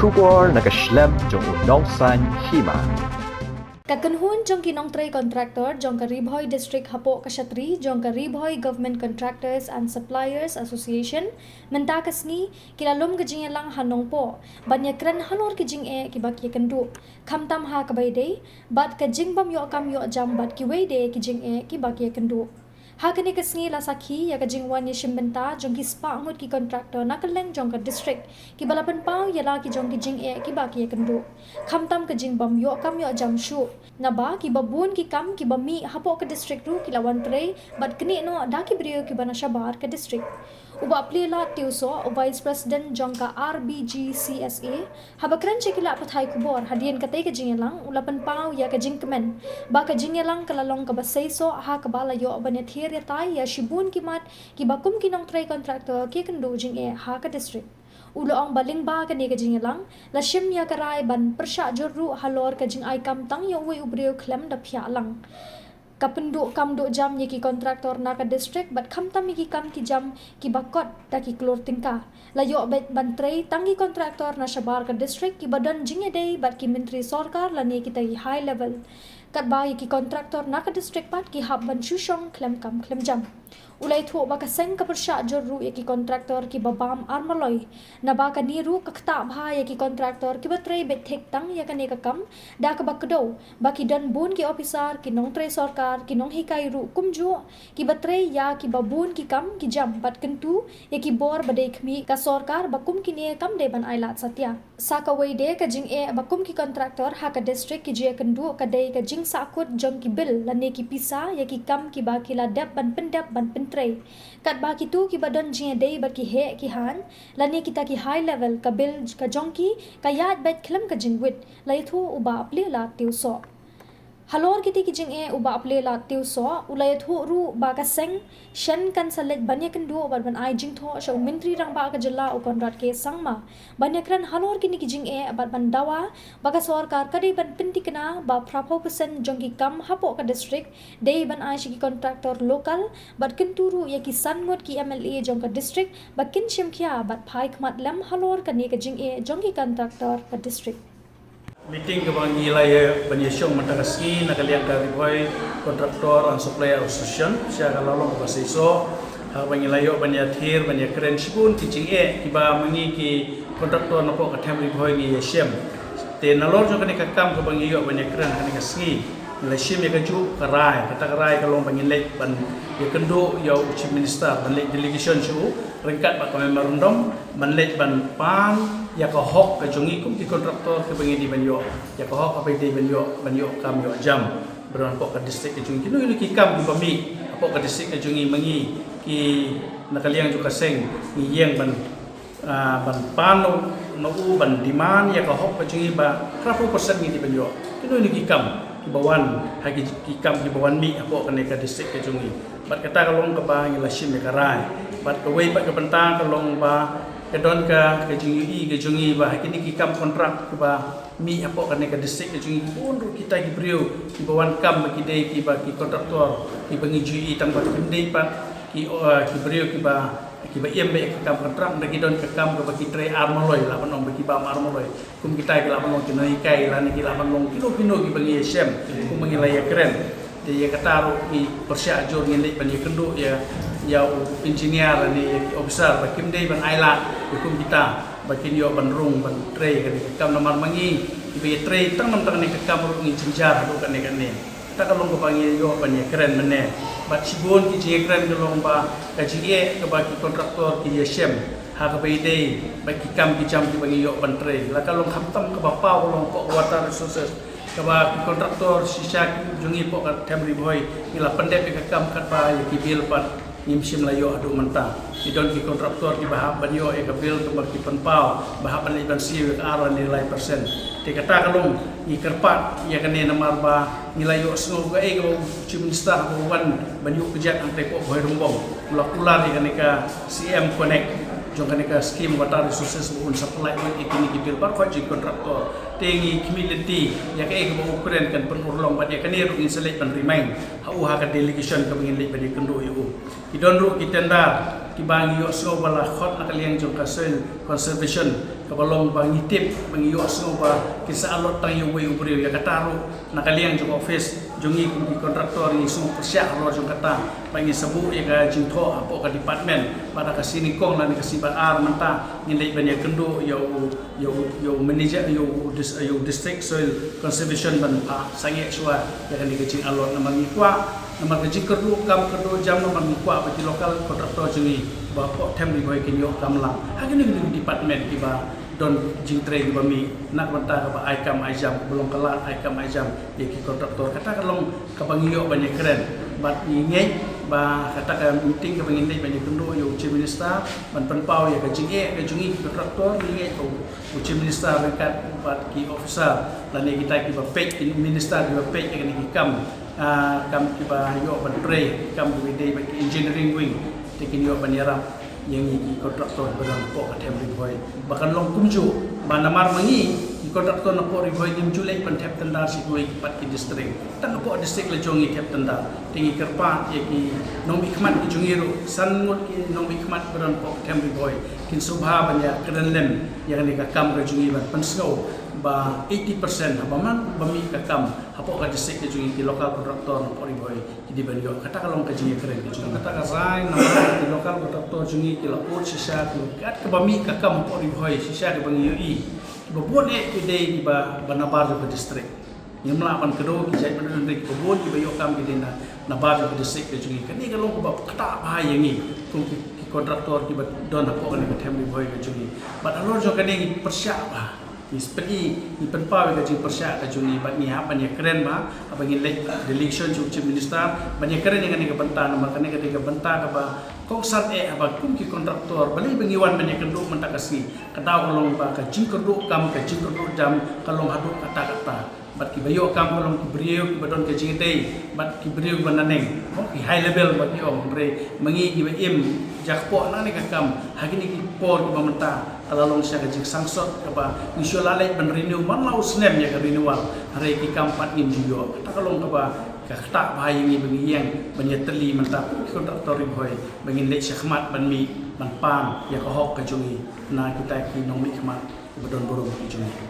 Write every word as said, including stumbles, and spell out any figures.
Khubor na ka shlem jong u nongsan hima. Ka kynhun jong ki nongtrei contractor jong ka Ri Bhoi District hapoh ka shatri jong ka Ri Bhoi Government Contractors and Suppliers Association mynta ka sngi ki la lum ka jingïalang ha Nongpoh ban ïakren halor ki jingeh kiba ki ïakynduh, khamtam ha kaba ïadei bad ka jingbym ïoh kam ïoh jam bad kiwei de ki jingeh kiba ki ïakynduh. Ha kane ka sngi la sakhi ïa ka jingwan ïashim bynta jong ki spah ngut ki contractor na kylleng jong ka district kiba la pynpaw ïa la ki jong ki jingeh kiba ki ïakynduh, khamtam ka jingbym ïoh kam ïoh jam shuh. Naba kiba bun ki kam kiba mih hapoh ka district ruh ki la wan trei bad knieh noh da ki briew kiba na shabar ka district. U Bah Plielad Tiewsoh, u Vice President jong ka R B G C S A, haba kren sha ki lad pathai khubor hadien katei ka jingïalang, u la pynpaw ïa ka jingkmen ba ka jingïalang ka la long kaba seisoh ha kaba la ïoh ban ïathir ïatai ïa shibun ki mat kiba kum ki nongtrei contractor ki ïakynduh jingeh ha ka district. U la ong ba lyngba kane ka jingïalang la shim ïa ka rai ban pyrshah jur ruh halor ka jingai kam tang ïa uwei u briew khlem da phiah lang. Ka pynduh kam duh jam ïa ki contractor na ka district bad khamtam ïa ki kam ki jam kiba kot da ki klur tyngka. La ïoh beit ban trei tang ki contractor na shabar ka district kiba don jingïadei bad ki myntri sorkar lane kita ki high level. Katba ïa ki contractor na ka district pat ki hap ban shu shong khlem kam khlem jam. U la ïathuh ba ka seng ka pyrshah jur ruh ïa ki contractor kiba bam armaloi. Naba kane ruh ka ktah bha ïa ki contractor kiba trei beit thik tang ïa kane ka kam da kaba kdew ba ki don bun ki ophisar, ki nongtrei sorkar, ki nonghikai ruh kumjuh kiba trei ïa kiba bun ki kam ki jam bad kyntu ïa ki bor ba dei khmih ka sorkar ba kum kine kam dei ban ailad satia. Sa kawei de ka jingeh ba kum ki contractor ha ka district ki ju ïakynduh ka dei ka jingsahkut jong ki bill lane ki pisa ïa ki kam kiba ki la dep ban pyndep ban pyntrei. Katba kitu kiba don jingïadei bad ki heh ki haiñ lane kita ki high level, ka bill ka jong ki ka ïaid beit khlem ka jingwit, la ïathuh u Bah Plielad Tiewsoh. Halor kiti ki jingeh u Bah Plielad Tiewsoh u la ïathuh ruh ba ka seng shen kan sa leit ban ïakynduh bad ban ai jingthoh sha u Myntri Rangbah ka jylla u Conrad K Sangma ban ïakren halor kine ki jingeh bad ban dawa ba ka sorkar ka dei ban pynthikna ba phra phew percent jong ki kam hapoh ka district dei ban ai sha ki contractor local bad kyntu ruh ïa ki san ngut ki M L A jong ka district ba kin shim khia bad phai khmat lem halor kane ka jingeh jong ki contractor ka district. Meeting kaba ngi la ïa ban ïashong mynta ka sngi na ka liang ka Ri Bhoi Contractor and Supplier Association, sha ka la long kaba seisoh, ha kaba ngi la ïoh ban ïathir ban ïakren shibun ki jingeh kiba ma ngi ki contractor napoh ka them Ri Bhoi ngi ïashem. Te nalor jong kane ka kam kaba ngi ïoh ban ïakren ha kane ka sngi, ngi la shim ïa kajuh ka rai, kata ka rai ka long ba ngin leit ban ïakynduh ïa u Chief Minister, ban leit delegation sha u ryngkat bad ka memorandum, ban leit ban pan ïa ka hok ka jong ngi kum ki contractor kiba ngi dei ban ïoh, ïa ka hok kaba dei ban ïoh, ban ïoh kam ïoh jam. Ba don hapoh ka district ka jong ngi, kino kino ki kam kiba mih hapoh ka district ka jong ngi, ma ngi ki na ka liang jong ka seng ngi ïeng ban, ah, ban pan na u, ban demand ïa ka hok ka jong ngi ba phra phew percent ngi dei ban ïoh. Kino kino ki kam kiba wan ha ki, ki kam kiba wan mih hapoh kane ka district ka jong ngi. Bad kata ka long kaba ngi la shim ïa ka rai. Bad kawei pat ka bynta ka long ba ka don ka, ka jingïohi ka jong ngi ba ha kine ki kam kontrak kiba mih hapoh kane ka district ka jong ngi, bun ruh kita ki briew kiba wan kam ba ki dei kiba ki contractor kiba ngi ju ïohi tang ba kim dei pat ki, uh, ki briew kiba, kiba im bad ka kam kontrak, da ki don ka kam kaba ki trei armaloi, lah ban ong ba ki bam armaloi. Kum kita ki lah ban long ki nonghikai lane ki lah ban long kino kino kiba ngi ïashem, kum ba ngi la ïakren. Te ïa kata ruh ngi pyrshah jur ngin leit ban ïakynduh ïa, ïa u engineer lane ïa ki officer ba kim dei ban ailad ïa kum kita ba kin ïoh ban rung ban trei kane ka kam, namar ma ngi kiba ïatrei tang namar kane ka kam ruh ngi jynjar haduh kane kane. Kata ka long kaba ngi ïoh ban ïakren mynne. Bad shibun ki jingïakren ka long ba ka jingeh kaba ki contractor ki ïashem ha kaba ïadei bad ki kam ki jam kiba ngi ïoh ban trei. La ka long khamtam kaba paw ka long hapoh Water Resources, kaba ki contractor shisha ki jong ngi hapoh ka them Ri Bhoi ngi la pyndep ïa ka kam katba ïa ki bill pat ngim shym la ïoh haduh mynta. Ki don ki contractor kiba hap ban ïoh ïa ka bill, kiba ki pynpaw ba hap ban leit ban siew ïa ka ar lane lai percent. Te kata ka long ngi kyrpad ïa kane namar ba ngi la ïohsngew kaei kaba u Chief Minister haba u wan ban ïuh kjat hangtei hapoh Bhoirymbong, u la kular ïa kane ka C M Connect. jong kane ka scheme water resources ba un supply ïa kine ki bill baroh jong ki contractor. Te ngi khmih lynti ïa kaei kaba u kren kan pynurlong bad ïa kane ruh ngin sa leit ban remind ha u ha ka delegation kaba ngin leit ban ïakynduh ïa u. Ki don ruh ki tender kiba ngi ïohsngew ba la khot na ka liang jong ka soil conservation, kaba long ba ngi tip ba ngi ïohsngew ba kin sa allot tang ïa uwei u briew. Ïa kata ruh na ka liang jong office jong ngi kum ki contractor ngi sngew pyrshah halor jong kata, ba ngi sa buh ïa ka jingthoh hapoh ka department ba da ka sngi nyngkong lane ka sngi ba ar mynta ngin leit ban ïakynduh ïa u, ïa u, ïa u manager, ïa u dis-, ïa u district soil conservation ban phah sangeh shuwa ïa kane ka jingallot. Namar ngi kwah, namar ka jingkyrduh kam kyrduh jam, namar ngi kwah ba ki local contractor jong ngi ba hapoh Them Ri Bhoi kin ïoh kam lang ha kine ki department kiba don jingtrei kiba mih na ka bynta kaba ai kam ai jam, kaba long ka lad ai kam ai jam ïa ki contractor. Kata ka long kaba ngi ïoh ban ïakren bad ngi ngeit ba kata ka meeting kaba ngin leit ban ïakynduh ïa u Chief Minister ban pynpaw ïa ka jingeh ka jong ngi ki contractor. Ngi ngeit ba u Chief Minister ryngkat bad ki officer lane kita kiba peit, ki minister kiba peit ïa kine ki kam, ah, kam kiba ïoh ban trei, kam kiba dei bad ki engineering wing, te kin ïoh ban ïarap ïa ngi ki contractor ba don hapoh ka Them Ri Bhoi. Ba kan long kumjuh ba namar ma ngi ki contractor na Port Ri Bhoi ngim ju leit ban thep tender sha kiwei pat ki district. Tang hapoh district la jong ngi thep tender. Te ngi kyrpad ïa ki nongmihkhmat ki jong ngi ruh, san ngut ki nongmihkhmat ba don hapoh ka Them Ri Bhoi kin sngewbha ban ïakren lem ïa kane ka kam ka jong ngi ban pynsngew ba eighty percent haba man ba mih ka kam hapoh ka district ka jong ngi ki local contractor na Port Ri Bhoi ki dei ban ïoh. Kata ka long ka jingïakren ka jong ngi. Kata ka rai namar ki local contractor jong ngi ki la ud shisha, ki la kat kaba mih ka kam hapoh Ri Bhoi shisha kiba ngi ïohi. Kiba bun eh ki dei kiba, ba nabar jong ka district. Ngim lah ban kdew ki jait ban ring, kiba bun kiba ïoh kam ki dei na, nabar jong ka district ka jong ngi. Kane ka long kaba ktah bha ïa ngi kum ki, ki contractor kiba don hapoh kane ka Them Ri Bhoi ka jong ngi. Bad halor jong kane ngi pyrshah bha. Ngi speli, ngi pynpaw ïa ka jingpyrshah ka jong ngi bad ngi hap ban ïakren bha, haba ngin leit delegation jong u Chief Minister, ban ïakren ïa kane ka bynta namar kane ka dei ka bynta kaba kongsan eh haba kum ki contractor, balei ba ngi wan ban ïakynduh mynta ka sngi. Ka daw ka long ba ka jingkyrduh kam, ka jingkyrduh jam ka long haduh katta katta. Bad kiba ïoh kam ka long ki briew kiba don ka jingïadei bad ki briew kiba naneng. Mo, ki high level ba ki ong, hynrei ma ngi kiba im jakpoh na kane ka kam ha kine ki por kiba mynta, ka la long sha ka jingsangsot kaba ngi shu lah leit ban renew man la u snem ïa ka renewal, hynrei ki kam pat ngim ju ïoh. Kata ka long kaba ka ktah bha ïa ngi ba ngi ïeng ban ïatylli mynta ki contractor Ri Bhoi ba ngin leit shakhmat ban mih ban pan ïa ka hok ka jong ngi na kita ki nongmihkhmat kiba don burom ki jong ngi.